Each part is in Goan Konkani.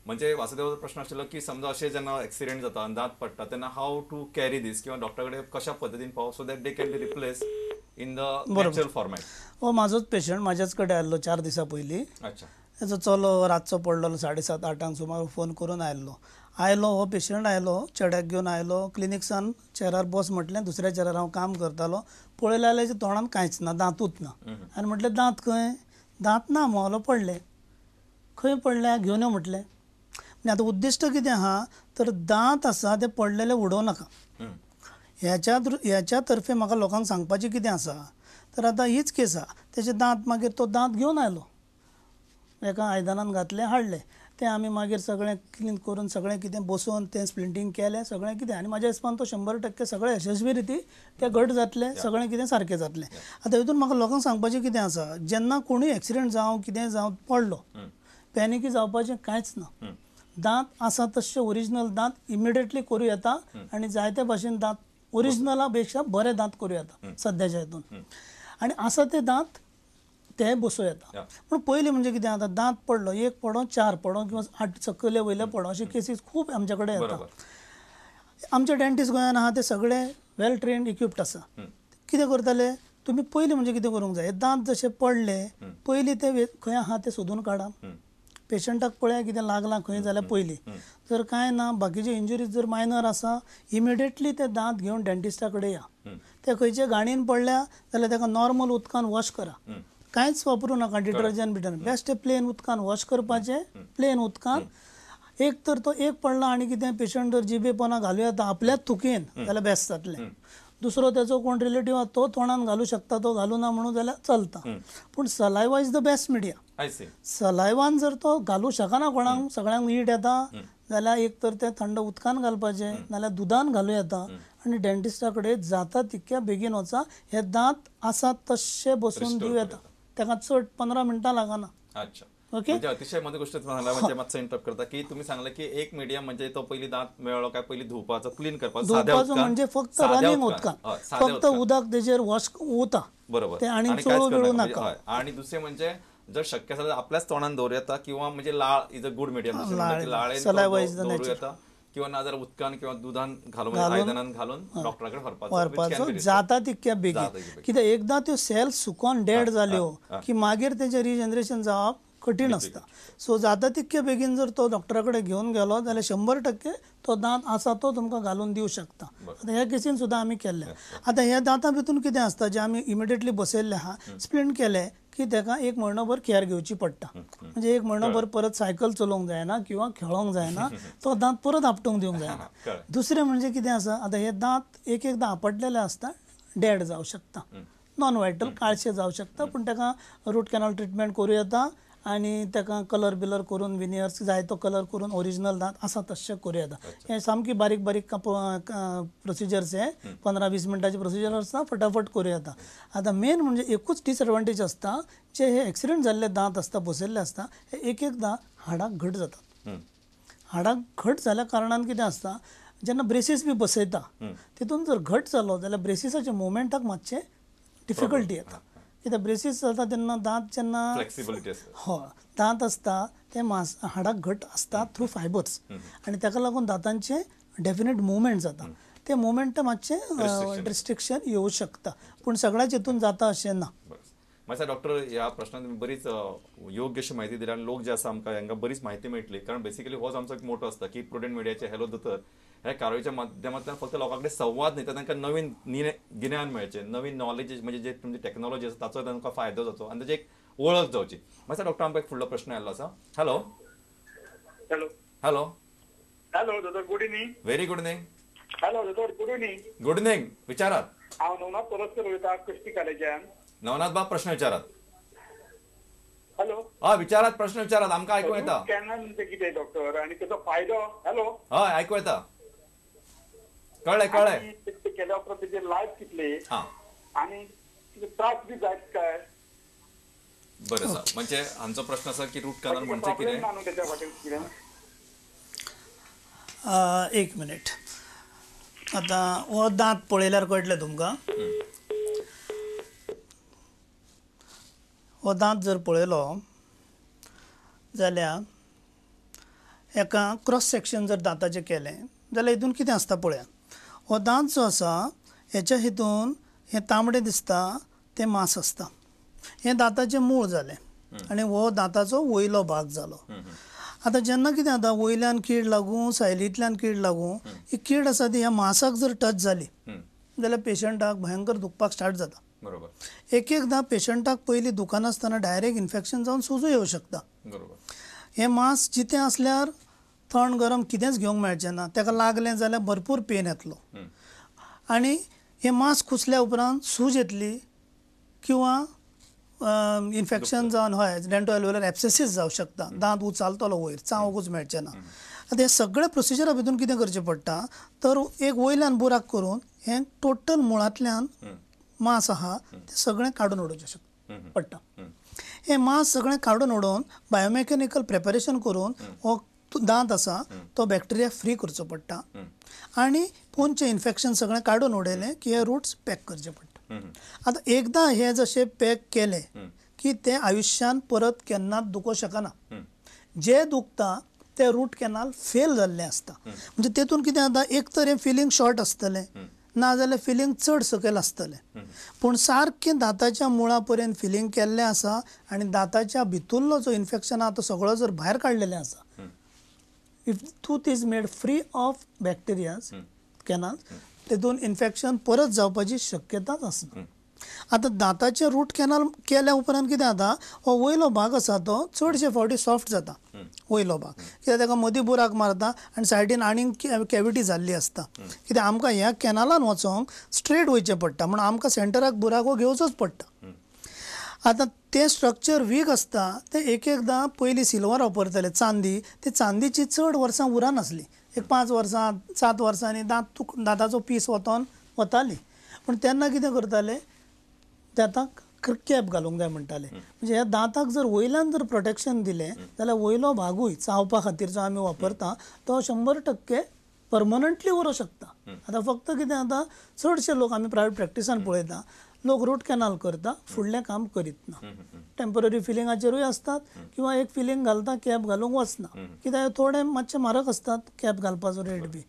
म्हणजे वासुदेवाचो प्रश्न आशिल्लो की समजा अशें जेन्ना एक्सिडेंट जाता आनी दांत पडटा तेन्ना how to carry दीस किंवा डॉक्टरा कडेन कशा पद्दतीन पावप so that they can be replace in the natural format. हो म्हाजोच पेशंट म्हाज्याच कडेन आयल्लो 4 दिसां पयलीं. अच्छा. तेजो चलो रातचो पडलेलो 7:30-8 सुमार फोन करून आयल्लो. आयलो हो पेशंट आयलो, चेड्याक घेवन आयलो, क्लिनिक्सान चेरार बस म्हटलें, दुसऱ्या चेरार हांव काम करतालो, पळयलें जाल्यार तोंडान कांयच ना, दांतूच ना. आनी म्हटलें दांत खंय? दांत ना मोलो पडले. खंय पडल्या? घेवन यो म्हटलें. म्हणजे आतां उद्दिश्ट कितें आहा तर दांत आसा ते पडलेले उडोवं नाका. ह्याच्या तर्फे म्हाका लोकांक सांगपाचें कितें आसा तर आतां हीच केस आहा. तेजे दांत मागीर तो दांत घेवन आयलो, एका आयदनान घातले हाडले, ते आमी मागीर सगळें क्लीन करून सगळें कितें बसोवन तें स्प्लिंटींग केलें सगळें कितें, आनी म्हाज्या हिसपान तो 100% सगळें यशस्वी रिती ते घट जातले, सगळें कितें सारकें जातलें. आतां हितून म्हाका लोकांक सांगपाचें कितें आसा, जेन्ना कोणूय एक्सिडंट जावं कितें जावं पडलो, पॅनिकी जावपाचें कांयच ना. दांत आसा तशे ओरिजिनल दांत इमिडिएटली करूं येता आनी जायते भाशेन दांत ओरिजिनला पेक्षा बरे दांत करूं येता सद्याच्या हितून, आनी आसा ते दांत ते बसोवं येता. पूण पयलीं म्हणजे कितें आतां दांत पडलो, एक पडो, 4 पडो किंवा 8 सकयले वयले पडो, अशे केसीस खूब आमचे कडेन येता. आमचे डेंटिस्ट गोंयान आहा ते सगळे वेल ट्रेन्ड इक्विप्ड आसा. कितें करतले तुमी पयलीं म्हणजे कितें करूंक जाय, दांत जशे पडले पयलीं ते खंय आहा ते सोदून काडा, पेशंटाक पळया कितें लागलां खंय जाल्यार पयलीं, जर कांय ना बाकीचे इंजुरीज जर मायनर आसा इमिडिएटली ते दांत घेवन डेंटिस्टा कडेन या. ते खंयचे गाणीन पडल्या जाल्यार ताका नॉर्मल उदकान वॉश करा, कांयच वापरूं नाका डिटर्जंट बिटर्जंट, बेश्टे प्लेन उदकान वॉश करपाचें, प्लेन उदकान. एक तर तो एक पडला आनी कितें पेशंट जर जिबे पोना घालूं येता आपल्याच थुकयेन जाल्यार बेस्ट जातलें. दुसरो तेचो कोण रिलेटीव आहा तो तोंडान घालूं शकता, तो घालूं ना म्हणून जाल्यार चलता, पूण saliva is the best media. सलायवान जर तो घालूं शकना कोणाक, सगळ्यांक हीट येता जाल्यार एक तर तें थंड उदकान घालपाचें नाल्यार दुदान घालूं येता, आनी डेंटिस्टा कडेन जाता तितक्या बेगीन वचा. हे दांत आसा तशे बसून दिवं येता, ताका चड 15 मिनटां लागना. अच्छा, ओके. म्हणजे अतिशय मध्ये गोष्ट म्हणजे मातसं इंटरप्ट करता की तुम्ही सांगले की एक मीडियम म्हणजे तो पहिली दांत मेळ्ळो काय पहिली धुवपाचो, क्लीन करपाचो, धुवपाचो म्हणजे फक्त रनिंग उदकान, फक्त उदक तेजेर वॉश उता, बरोबर, ते आनी चोळू बिळू नाका. आणि दुसरे म्हणजे जर शक्य असेल तर आपल्याच तोंडान दवरूं येता किंवा म्हणजे लाळ is a good medium, लाळेन दवरूं येता किंवा ना जर उदकान किंवा दुधान घालून आयदनान घालून डॉक्टराकडे व्हरपाचो जाता तितक्या बेगीन. कित्याक एकदां त्यो सेल्स सुकोन डेड जाल्यो की मागीर तेजें रिजनरेशन जावप कठीण आसता. सो जाता तितके बेगीन जर तो डॉक्टरा कडेन घेवन गेलो जाल्यार 100% तो दांत आसा तो तुमकां घालून दिवं शकता. आतां ह्या केसीन सुद्दां आमी केल्ले. आतां ह्या दांतां भितून कितें आसता जे आमी इमिडिएटली बसयल्ले आहा, स्प्लिंट केले की ताका 1 म्हयनोभर केअर घेवची पडटा, म्हणजे 1 म्हयनोभर परत सायकल चलोवंक जायना किंवा खेळोंक जायना, तो दांत परत आपटूंक दिवंक जायना. दुसरें म्हणजे कितें आसा, आतां हे दांत एक एकदां आपटलेले आसता, डेड जावं शकता, नॉन वायटल काळशे जावं शकता, पूण ताका रूट कॅनल ट्रिटमेंट करूं येता आनी ताका कलर बिलर करून विनियर्स जाय तो कलर करून ओरिजिनल दांत आसा तशें करूं येता. हे सामकी बारीक बारीक प्रोसिजर्स हे 15-20 मिनटाचे प्रोसिजर आसता, फटाफट करूं येता. आतां मेन म्हणजे एकूच डिसएडवांटेज आसता, जे हे एक्सिडंट जाल्ले दांत आसता बसयल्ले आसता हे एक एकदां हाडाक घट जातात. हाडाक घट जाल्या कारणान कितें आसता, जेन्ना ब्रेसीस बी बसयता तितून जर घट जालो जाल्यार ब्रेसिसाच्या मुवमेंटाक मातशें डिफिकल्टी येता. कित्याक ब्रेसीस जाता तेन्ना दांत जेन्ना हय दांत आसता ते मांस हाडाक घट आसता थ्रू फायबर्स, आनी ताका लागून दातांचे डेफिनेट मुवमेंट जाता, ते मुवमेंट मातशें रिस्ट्रिक्शन येवं शकता, पूण सगळ्याच हितून जाता अशें ना. मातशें डॉक्टर ह्या प्रश्नान तुमी बरीच योग्य अशी म्हायती दिली आनी लोक जे आसा आमकां हांकां बरीच म्हायती मेळटली, कारण बेसिकली होच आमचो एक मोटो आसता की प्रुडंट मिडियाचे हॅलो दोतोर ह्या कारवाईच्या माध्यमांतल्यान फक्त लोकां कडेन संवाद न्ही तर तांकां नवीन गिन्यान मेळचें, नवीन नॉलेज म्हणजे जे तुमची टॅक्नॉलॉजी आसा ताचो तांकां फायदो जावचो आनी ताची एक वळख जावची. मातसो डॉक्टर आमकां एक फुडलो प्रश्न आयिल्लो आसा. हॅलो. हॅलो. हॅलो हॅलो दोतोर, good evening. Very good evening. Hello दोतोर, गुड इवनिंग. गुड इवनिंग, विचारात. हांव नवनाथ तोरस्कर उलयतां, कृष्णी कॉलेजान. नवनाथ बाब प्रश्न विचारात. हॅलो. हय विचारात, प्रश्न विचारात, आमकां आयकूं येता. कॅनल म्हणजे कितें डॉक्टर आनी ताचो फायदो? हॅलो. हय आयकूं येता, कळ्ळें कळ्ळें. केल्या उपरांत तेजी लायफ कितली आनी त्रास बी जायत काय? बरें आसा. म्हणजे हांचो प्रश्न आसा की रूट कॅनल म्हणजे कितें? तेच्या फाटीं कितें? एक मिनीट. आतां हो दांत पळयल्यार कळटलें तुमकां. हो दांत जर पळयलो जाल्यार एका क्रॉस सेक्शन जर दांताचें केलें जाल्यार हितून कितें आसता पळयात. हो दांत जो आसा हेच्या हितून हें तांबडें दिसता तें मांस आसता. हें दांताचें मूळ जालें आनी हो दांताचो वयलो भाग जालो. आतां जेन्ना कितें जाता वयल्यान कीड लागूं सायलींतल्यान कीड लागूं ही कीड आसा ती ह्या मांसाक जर टच जाली जाल्यार पेशंटाक भयंकर दुखपाक स्टार्ट जाता. बरोबर. एक एकदां पेशंटाक पयलीं दुखनासतना डायरेक्ट इन्फेक्शन जावन सुजू येवं शकता. बरोबर. हें मांस जितें आसल्यार थंड गरम कितेंच घेवंक मेळचें ना, ताका लागलें जाल्यार भरपूर पेन येतलो आनी हें मांस कुसल्या उपरांत सूज येतली किंवा इन्फेक्शन जावन हय डेंटो एल्वेलर एब्सेसीस जावं शकता, दांत उचालतलो वयर चावंकूच मेळचें ना. आतां हे सगळे प्रोसिजरा भितून कितें करचें पडटा तर एक वयल्यान बुराक करून हें टोटल मुळांतल्यान मांस आहा तें सगळें काडून उडोवचें शकता पडटा. हें मांस सगळें काडून उडोवन बायोमॅकॅनिकल प्रेपरेशन करून हो दांत आसा तो बॅक्टेरिया फ्री करचो पडटा आनी पोनचें इन्फेक्शन सगळें काडून उडयलें की हे रुट्स पॅक करचे पडटा. आतां एकदां हे जशे पॅक केले की ते आयुश्यान परत केन्नाच दुखोवंक शकना. जे दुखता ते रूट कॅनाल फेल जाल्लें आसता. म्हणजे तेतून कितें जाता एक तर हें फिलींग शॉर्ट आसतलें ना जाल्यार फिलींग चड सकयल आसतलें, पूण सारकें दांताच्या मुळा पर्यंत फिलींग केल्लें आसा आनी दांताच्या भितुल्लो जो इन्फेक्शन आहा तो सगळो जर भायर काडलेलें आसा, if tooth is made free of bacterias canal तेतून इन्फेक्शन परत जावपाची शक्यताच आसना. आतां दांताचें रूट कॅनाल केल्या उपरांत कितें जाता हो वयलो भाग आसा तो चडशे फावटी सॉफ्ट जाता वयलो भाग, कित्याक ताका मदीं बुराक मारता आनी सायडीन आनीक कॅविटी जाल्ली आसता. कित्याक आमकां ह्या कॅनालान वचोंक स्ट्रेट वयचें पडटा म्हणून आमकां सेंटराक बुराक हो घेवचोच पडटा. आतां तें स्ट्रक्चर वीक आसता तें एक एकदां पयलीं सिल्वर वापरताले चांदी, ती चांदीची चड वर्सां उरनासली, एक 5 वर्सां 7 वर्सांनी दांत दांताचो पीस वतोन वताली. पूण तेन्ना कितें करताले दांताक कॅप घालूंक जाय म्हणटाले. म्हणजे ह्या दांताक जर वयल्यान जर प्रोटेक्शन दिलें जाल्यार वयलो भागूय चावपा खातीर जो आमी वापरता तो 100% परमनंटली उरूंक शकता. आतां फक्त कितें जाता चडशे लोक आमी प्रायवेट प्रॅक्टिसान पळयता लोक रूट कॅनाल करता फुडलें काम करीत ना, टेम्पररी फिलिंगाचेरूय आसतात किंवा एक फिलींग घालता कॅप घालूंक वचना, कित्याक थोडे मातशे म्हारग आसतात कॅप घालपाचो रेट बी,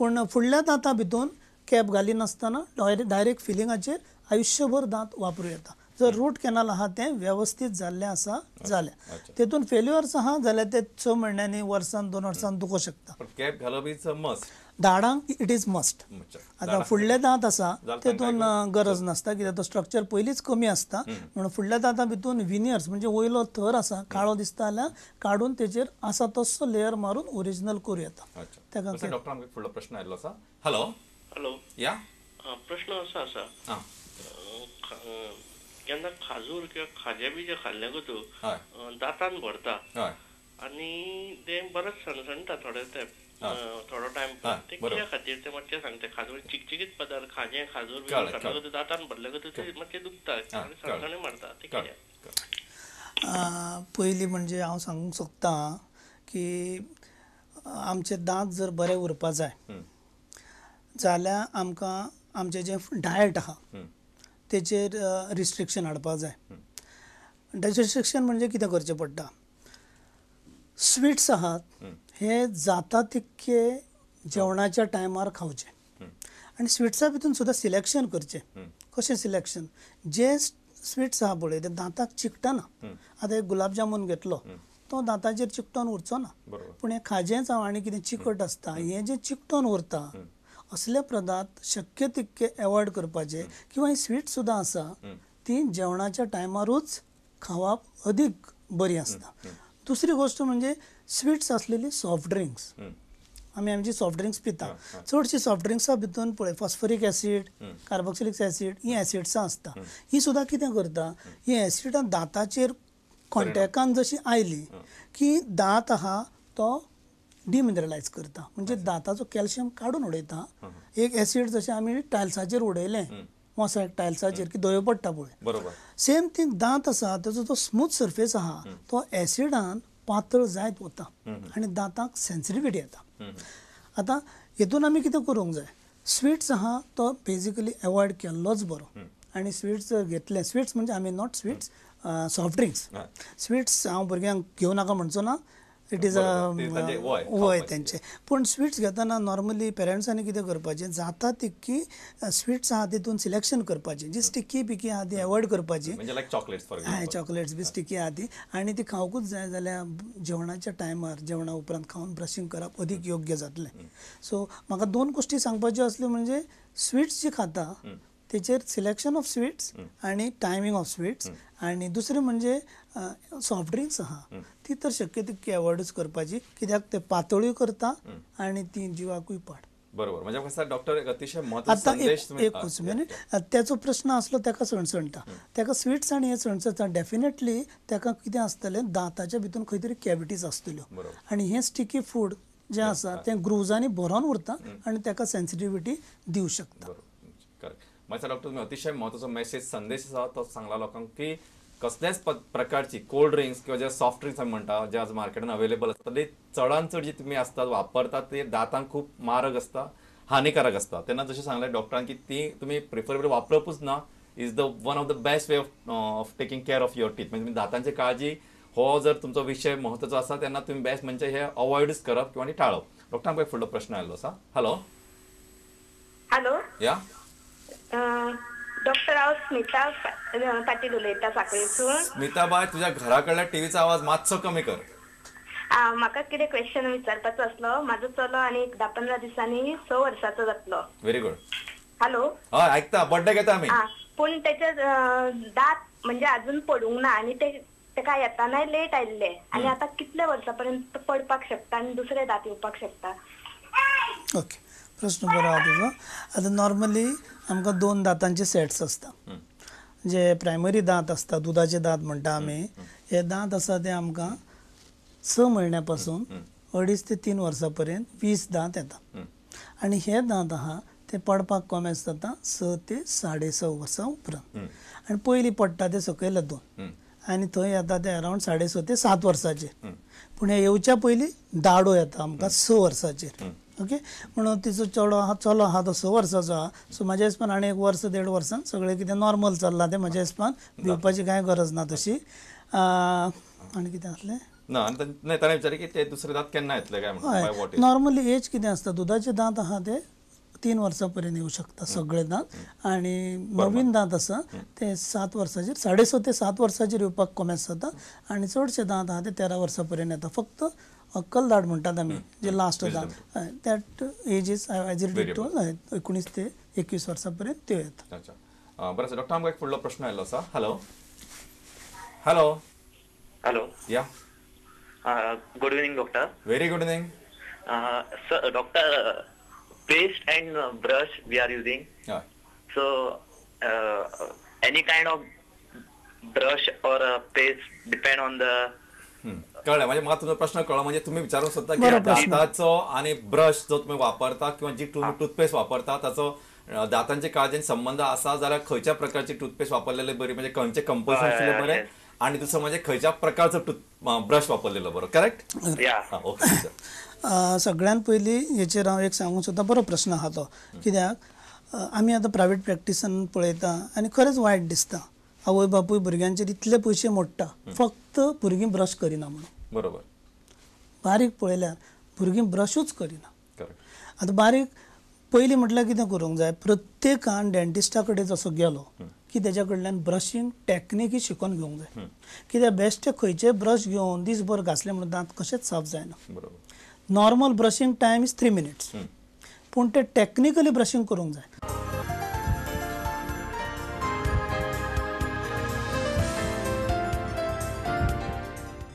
पूण फुडल्या दांता भितून कॅप घालिनासतना डायरेक्ट फिलिंगाचेर आयुश्यभर दांत वापरूं येता. जर रूट कॅनाल आहा तें वेवस्थीत जाल्लें आसा जाल्यार, तेतून फेल्युअर्स आहा जाल्यार ते 6 म्हयन्यांनी वर्सान 2 वर्सान दुखोवंक शकता. कॅप घालप is must, दाडांक it is must. आतां फुडले दांत आसा तेतून गरज नासता कित्याक तो स्ट्रक्चर पयलींच कमी आसता म्हणून फुडल्या दांता भितून विनियर्स म्हणजे वयलो थर आसा काळो दिसता जाल्यार काडून तेचेर आसा तसो लेयर मारून ओरिजिनल करूं येता. ताका डॉक्टर आमकां फुडलो प्रश्न आयिल्लो आसा. हॅलो हॅलो या प्रश्न असो आसा, केन्ना खाजूर किंवा खाजें बी जें खाल्लें कतू दांतान भरता आनी तें बरेंच सणसणटा थोडे तेंप थोडो टायम ते कित्या खातीर तें मातशें सांगता. खाजूर चिकचिकीत पदार्थ खाजें खाजूर बी खाल्लें दांतान भरलें कतू तें मातशें दुखता आनी सणसणी मारता तें कित्याक? पयलीं म्हणजे हांव सांगूंक सोदतां की आमचे दांत जर बरे उरपा जाय जाल्यार आमकां आमचें जें डायट आहा तेचेर रिस्ट्रिक्शन हाडपाक जाय. रिस्ट्रिक्शन म्हणजे कितें करचें पडटा, स्विट्स आहात हे जाता तितके जेवणाच्या टायमार खावचे आनी स्विट्सा भितून सुद्दां सिलेक्शन करचें. कशें सिलेक्शन, जे स्विट्स आहा पळय ते दांताक चिकटना. आतां एक गुलाब जामून घेतलो तो दांताचेर चिकटोन उरचो ना, पूण हें खाजें जावं आनी कितें चिकट आसता हें जें चिकटोन उरता असले पदार्थ शक्य तितके एवॉयड करपाचे. किंवा ही स्वीट सुद्दां आसा ती जेवणाच्या टायमारूच खावप अदीक बरी आसता. दुसरी गोश्ट म्हणजे स्वीट्स आसलेली सॉफ्ट ड्रिंक्स, आमी आमची सॉफ्ट ड्रिंक्स पिता, चडशी सॉफ्ट ड्रिंक्सा भितून पळय फॉस्फरीक एसीड, कार्बोक्सिलिक एसीड ही एसिड्सां आसता. ही सुद्दां कितें करता, ही एसिडां दांताचेर कॉन्टेक्टान जशी आयली की दांत आहा तो डिमिनरलायज करता, म्हणजे दांताचो कॅल्शियम काडून उडयता. एक एसीड जशें आमी टायल्साचेर उडयलें मोसायक टायल्साचेर की धव्यो पडटा पळय, बरोबर सेम थिंग दांत आसा तेजो जो स्मूथ सर्फेस आहा तो एसिडान पातळ जायत वता आनी दांताक सेन्सिटिविटी येता. आतां हेतून आमी कितें करूंक जाय, स्विट्स आहा तो बेजिकली एवॉयड केल्लोच बरो. आनी स्विट्स जर घेतले, स्विट्स म्हणजे आमी not sweets, soft drinks, sweets हांव भुरग्यांक घेवं नाका म्हणचो ना, It is वय तेंचें. पूण स्विट्स घेतना नॉर्मली पेरंट्सांनी कितें करपाचें, जाता तितकी स्विट्स आहा तितून सिलेक्शन करपाचें, जी स्टिकी बिकी आहा ती एवॉयड करपाची, हय चॉकलेट्स बी स्टिकी आहा ती, आनी ती खावंकूच जाय जाल्यार जेवणाच्या टायमार जेवणा उपरांत खावन ब्रशींग करप अदीक योग्य जातलें. सो म्हाका दोन गोश्टी सांगपाच्यो आसल्यो म्हणजे स्विट्स जी खाता तेचेर सिलेक्शन ऑफ स्विट्स आनी टायमींग ऑफ स्विट्स, आनी दुसरें म्हणजे सॉफ्ट ड्रिंक्स आहा ती तर शक्य तितकी एवॉयडूच करपाची, कित्याक ते पातळूय करता आनी ती जिवाकूय पाड. बरोबर. म्हणजे कसं डॉक्टर एक अतिशय महत्वाचा संदेश एकूच मिनिट, त्याचो प्रश्न आसलो ताका सणसणटा, ताका स्विट्स आनी हे सणसणटा, डेफिनेटली ताका कितें आसतलें दांताच्या भितून खंय तरी कॅविटीज आसतल्यो आनी हें स्टिकी फूड जें आसा तें ग्रुजांनी भरोन उरता आनी ताका सेन्सिटिविटी दिवं शकता. मातसो डॉक्टर तुम्ही अतिशय महत्वाचो मेसेज संदेश आसा तो सांगला लोकांक की कसल्याच प्रकारची कोल्ड ड्रिंक्स किंवा जे सॉफ्ट ड्रिंक्स आमी म्हणटा जे आज मार्केटान अवेलेबल आसता ते चडान चड जे तुमी आसतात वापरतात ते दातांक खूब मारक आसता, हानिकारक आसता. तेन्ना जशें सांगलें डॉक्टरान की ती तुमी प्रिफरेबल वापरपूच ना, is the one of the best way of taking care of your teeth. म्हणजे तुमी दातांची काळजी हो जर तुमचो विशय महत्वाचो आसा तेन्ना तुमी बेस्ट म्हणजे हे अवॉयडूच करप किंवा टाळप. डॉक्टर आमकां एक फुडलो प्रश्न आयिल्लो आसा. हॅलो. हॅलो. या डॉक्टर, हांव स्मिता पाटील उलयता साखळेसून. स्मिता बाय, तुझ्या घरा कडल्या टीव्हीचा आवाज मातसो कमी कर. म्हाका कितें क्वेश्चन विचारपाचो आसलो. म्हाजो चलो आनी 10-15 दिसांनी 6 वर्साचो जातलो. Very good. Hello. हय ऐकता, बर्थडे घेता आमी. पूण तेचे दांत म्हणजे अजून पडूंक ना आनी ते तेका येतानाय लेट आयिल्ले आनी आतां कितले वर्सां पर्यंत पडपाक शकता आनी दुसरे दांत येवपाक शकता? ओके, प्रश्न बरो आहा तुजो. आतां नॉर्मली आमकां 2 दातांचे सेट्स आसता. जे प्रायमरी दांत आसता, दुदाचे दांत म्हणटा आमी, हे दांत आसा ते आमकां 6 म्हयन्या पासून 2.5 ते 3 वर्सां पर्यंत 20 दांत येता आनी हे दांत आहा ते पडपाक कोमेस जाता 6 ते 6.5 वर्सां उपरांत, आनी पयलीं पडटा ते सकयले 2 आनी थंय येता ते अरावंड 6.5 ते 7 वर्सांचेर. पूण हे येवच्या पयलीं दाडो येता आमकां 6 वर्सांचेर. ओके, म्हणून तिचो चेडो आहा, चलो आहा तो 6 वर्साचो आहा. सो म्हाज्या हिसपान आनी 1 वर्स 1.5 वर्सान सगळें कितें नॉर्मल चल्लां तें म्हाज्या हिसपान भिवपाची कांय गरज ना तशी. आनी कितें आसलें? ना ताणें विचारलें की ते दुसरे दांत केन्ना येतले काय म्हणून. नॉर्मली एज कितें आसता, दुदाचे दांत आहा ते 3 वर्सां पर्यंत येवं शकता सगळे दांत, आनी नवीन दांत आसा ते 7 वर्साचेर, 6.5 ते 7 वर्साचेर येवपाक कोमेस जाता आनी चडशे दांत आहा ते 13 वर्सां पर्यंत येता. फक्त अक्कल दाट म्हणटात आमी जे लास्ट दांत, that age is as it to 19 ते 21 वर्सां पर्यंत त्यो येता. अच्छा, बरें आसा. डॉक्टर आमकां एक फुडलो प्रश्न आयिल्लो आसा. हॅलो. हॅलो. हॅलो. या. Good evening doctor. Very good evening. Sir doctor, paste and brush we are using. So any kind of brush or paste depend on the. कळ्ळें, म्हणजे म्हाका तुमचो प्रश्न कळ्ळो. म्हणजे तुमी विचारूंक सोदता की दांताचो आनी ब्रश जो तुमी वापरता किंवा जी टूथपेस्ट वापरता ताचो दातांचे काळजेन संबंद आसा जाल्यार खंयच्या प्रकारची टूथपेस्ट वापरलेली बरी, म्हणजे खंयचे कंपोजिशन आशिल्लें बरें, आनी दुसरो म्हणजे खंयच्या प्रकारचो ब्रश वापरलेलो बरो. करेक्ट? ओके. सगळ्यात पयलीं हेचेर हांव एक सांगूंक सोदता, बरो प्रश्न आहा तो, कित्याक आमी आतां प्रायवेट प्रॅक्टिसान पळयता आनी खरेंच वायट दिसता, आवय बापूय भुरग्यांचेर इतले पयशे मोडटा फक्त भुरगीं ब्रश करिना म्हणून. बरोबर. बारीक पळयल्यार भुरगीं ब्रशूच करिना. आतां बारीक पयलीं म्हटल्यार कितें करूंक जाय, प्रत्येकान डेंटिस्टा कडेन जसो गेलो की तेज्या कडल्यान ब्रशींग टॅक्निक ही शिकोवन घेवंक जाय. कित्याक बेश्टे खंयचे ब्रश घेवन दीसभर घासले म्हणून दांत कशेंच साफ जायना. Normal brushing time is 3 minutes, पूण ते टॅक्निकली ब्रशींग करूंक जाय.